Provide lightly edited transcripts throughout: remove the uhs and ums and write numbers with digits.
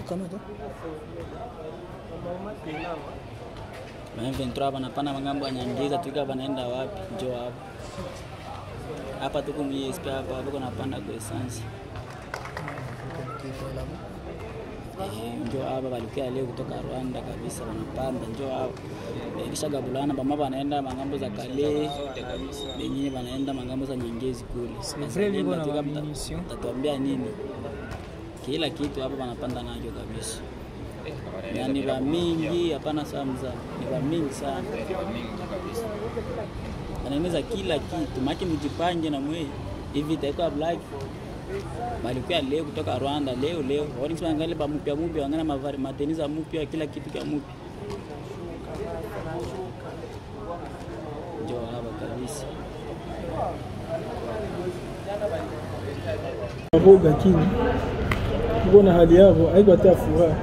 Kamata. M23 banapanda mangambo ya Nyangeza tuika banaenda wapi? Njoo hapa. Hapa tuko mu-ESP hapa bako napanda kwa essence. Njoo hapa balikia leo kutoka Rwanda kabisa wanapanda njoo hapa. Kisha gabulana bama banaenda mangambo za Kale, wengine banaenda mangambo za Nyangezi kule. Tatuambia nini? Kila kitu hapa wanapanda nacho kabisa. Yani ba mingi hapana samza, ni ba mingi sana. Anaeneza kila kitu, maki mjipange na mwe hivi itakuwa black. Balikuwa leo kutoka Rwanda leo leo. Wali angalia ba mpya mpya wangana mavari mateniza mpya kila kitu kia mpya. Njoo hapa kabisa. Boga kini. Mbona hali yao haiko hata furaha.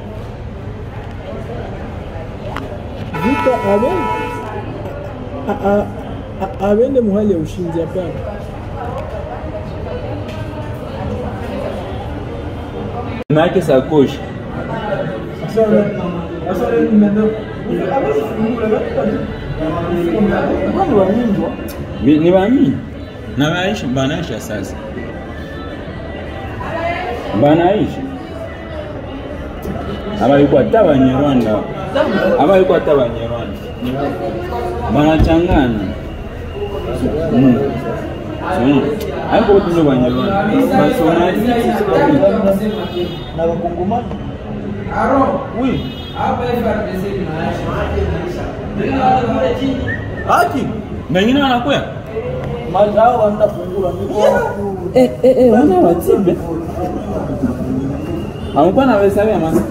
Vita abende muhali ya ushindi hapana. Maake sakoshi. Ni wamingi. Na waishi banaisha sasa. Banaishi. Aba yuko hata Banyarwanda. Aba yuko hata Banyarwanda. Banachangana. Hapo tu ndio Banyarwanda. Basomali na Wakongomani. Aro. Oui. Hapa FRDC inaacha. Haki. Wengine wanakuya? Mazao wanafungura mikono. Wana watibe. Hamkuwa na pesa ya mama.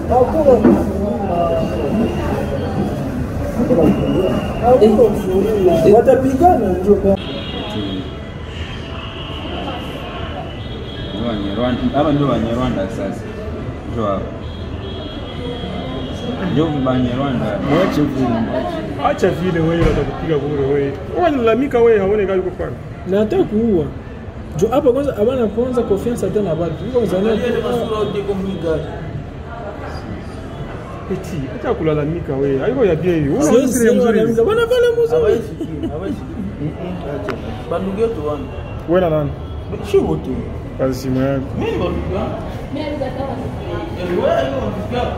Watapigana ndio. Rwanda, hapa ndio Banyarwanda sasa. Ndio hapa. Ndio Banyarwanda. Mwache vile. Acha vile wewe watakupiga bure wewe. Wewe unalalamika wewe haone kama yuko pale. Na hata kuua. Jo hapa kwanza abana kwanza confiance tena abantu. Yuko mzania. Eti acha kulalamika wewe. Haiko ya bia hiyo. Wewe unasema mzuri. Bana vale mzuri. Hawezi. Acha. Bandugu yetu wana. Wewe na nani? Sio tu. Kazi simu yako. Mimi ndo ndugu yangu.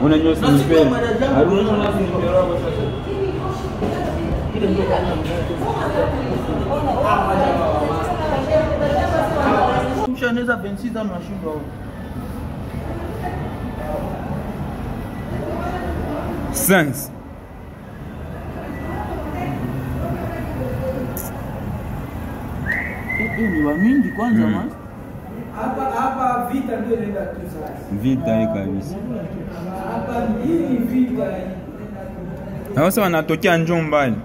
Unajua sinipe. Haruna unasinipe roho sasa. Mshaneza 26 ans unashindwa wewe. Sense. Ni wa mingi kwanza man. Hapa vita ndio inaenda tu sasa. Vita hii kabisa. Hapa hii vita hii. Na wasa wanatokea njoo mbali.